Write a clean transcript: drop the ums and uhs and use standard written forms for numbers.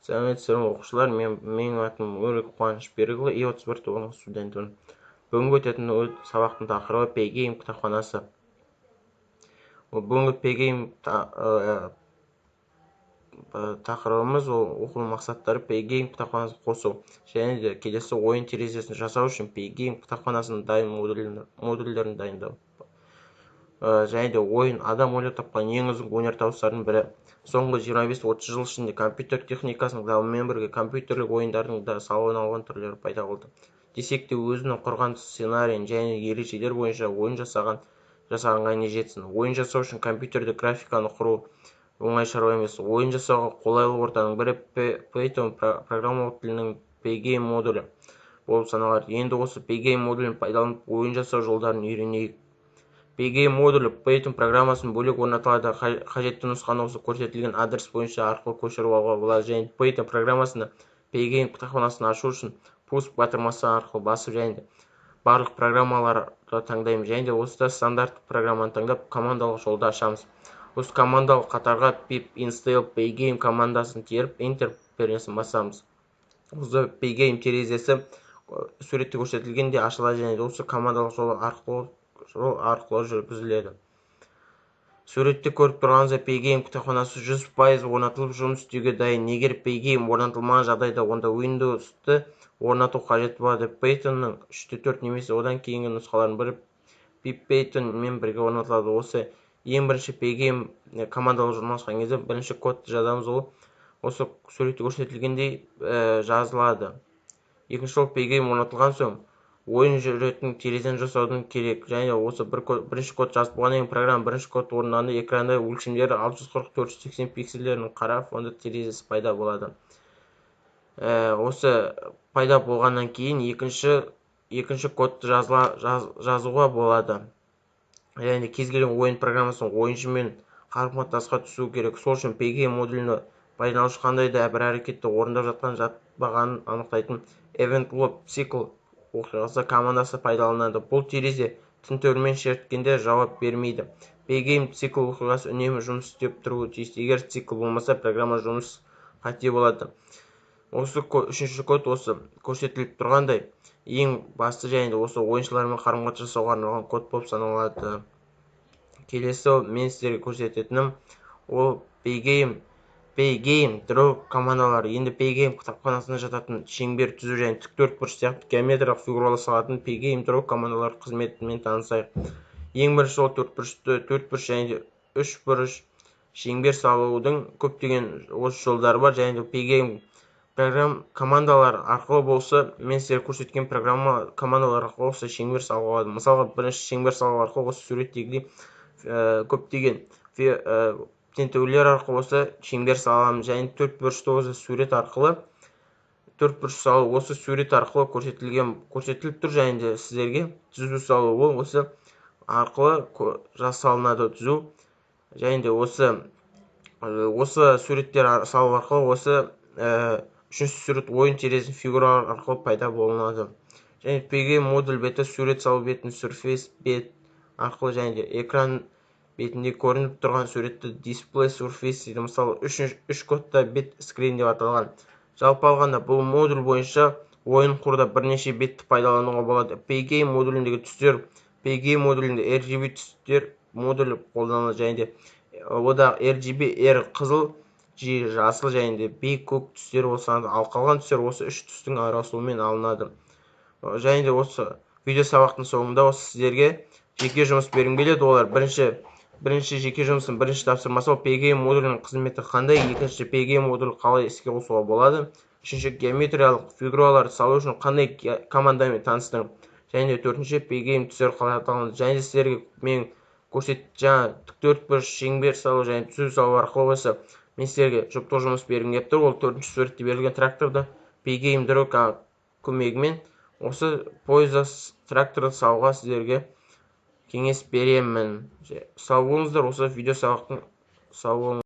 Сәлеметсіздер ме, оқушылар! Менің атым Өрік Қуанышбекұлы, И-31 тобының студентімін. Бүгінгі өтетін сабақтың тақырыбы – Pygame кітапханасы. Бүгінгі Pygame тақырыбымыз, ол оқу мақсаттары: Pygame кітапханасын қосу және де келесі ойын терезесін жасау үшін Pygame кітапханасының дайын модульдерін дайындау. Және де ойын – адам ойлап тапқан ең үздік өнертабыстардың бірі. Соңғы 25-30 жыл ішінде компьютер техникасының дамуымен бірге компьютерлік ойындардың да сан алуан түрлері пайда болды. Десек те, өзінің құрған сценарийін және ережелер бойынша ойын жасағанға не жетсін? Ойын жасау үшін компьютерде графиканы құру оңай шаруа емес. Ойын жасауға қолайлы ортаның бірі Python программалау тілінің Pygame модулі болып саналады. Енді осы Pygame модулін пайдаланып, ойын жасау жолдарын үйренейік. Pygame модулі Python программасынан бөлек орнатылады. Қажетті нұсқаны осы көрсетілген адрес бойынша арқылы көшіріп алуға болады. Және Python программасында Pygame кітапханасын ашу үшін «Пуск» батырмасы арқылы басып, және де барлық программаларды таңдаймыз, және де осыда стандарттық программаны таңдап, командалық жолды ашамыз. Осы командалық қатарға pip install pygame командасын теріп, Enter пернесін басамыз. Осы Pygame терезесі суретте көрсетілгендей ашылады және де осы командалық жол арқылы жүргізіледі. Суретте көріп тұрғаныңыздай, Pygame кітапханасы 100% орнатылып, жұмыс істеуге дайын. Егер Pygame орнатылмаған жағдайда, онда Windows'ты орнату қажет болады. Pythonның 3.4 немесе одан кейінгі нұсқаларының бірі pip мен бірге орнатылады. Осы ең бірінші Pygame командалық жолын ашқан кезде бірінші кодты жазамыз. Ол осы суретте көрсетілгендей жазылады. Екінші жол: Pygame орнатылған соң, ойын жүретін терезені жасаудың керек. Және осы бір бірінші код жазып болғаннан кейін, программа бірінші код орындағанда, экранда өлшемдері 640 480 пикселдерінің қара фонды терезесі пайда болады. Осы пайда болғаннан кейін екінші кодты жазуға болады. Және кез келген ойын программасының ойыншымен қарым-қатынасқа түсу керек. Сол үшін Pygame модуліне пайдаланушы қандай да бір әрекетті орындап жатқан жатпағанын анықтайтын event loop цикл оқиғасы командасы пайдаланады. Бұл терезе тінтуірмен шерткенде жауап бермейді. Pygame цикл оқиғасы үнемі жұмыс істеп тұруы тиіс. Егер цикл болмаса, программа жұмыс қате болады. Осы үшінші код осы көрсетіліп тұрғандай ең басты және де осы ойыншылармен қарым-қатынас жасауға арналған код болып саналады. Келесі мен сіздерге көрсететінім ол Pygame Draw командалары. Енді Pygame кітапханасына жататын шеңбер, түзу және тік төртбұрыш сияқты геометриялық фигуралар салатын Pygame Draw командалары қызметімен танысайық. Ең бірінші ол төртбұрышты, төртбұрыш және де үшбұрыш, шеңбер салудың көптеген осы жолдары бар. Және де Pygame программ командалар арқылы болса, мен сіздерге көрсеткен программа командалар арқылы осы шеңбер салуға болады. Мысалға, бірінші шеңбер салу арқылы осы суреттегідей көптеген тінтуірлер арқылы осы шеңбер саламыз. Және төртбұрышты осы сурет арқылы төртбұрыш салу осы сурет арқылы көрсетіліп тұр. Және де сіздерге түзу салу, ол осы арқылы жасалынады түзу. Және де осы суреттер салу арқылы осы үшінші сурет ойын терезесінің фигуралар арқылы пайда болынады. Және Pygame модуль беті сурет салу бетін Surface бет арқылы және де экран бетінде көрініп тұрған суретті Display Surface дейді. Мысалы, үш кодта бет Screen деп аталған. Жалпы алғанда, бұл модуль бойынша ойын құруда бірнеше бетті пайдалануға болады. Pygame модуліндегі түстер. Pygame модулінде RGB түстер модулі қолданылады және де одағы RGB: R қызыл, G жасыл және де B көк түстер болса, ал қалған түстер осы үш түстің араласуымен алынады. Және де осы видео сабақтың соңында осы сіздерге жеке жұмыс бергім келеді. Олар: бірінші жеке жұмыстың бірінші тапсырмасы, ол Pygame модулінің қызметі қандай; екінші, Pygame модулін қалай іске қосуға болады; үшінші, геометриялық фигураларды салу үшін қандай командамен таныстың; және де төртінші, Pygame түстер қалай аталынады. Және де сіздерге мен көрсет жаңа тік төртбұрыш, шеңбер салу және түзу салу арқылы осы мен сіздерге жұптық жұмыс бергім келіп тұр. Ол төртінші суретте берілген тракторды Pygame Draw көмегімен осы пойызда тракторды салуға сіздерге кеңес беремін. Сау болыңыздар! Осы видео сабақтың сау болыңыз.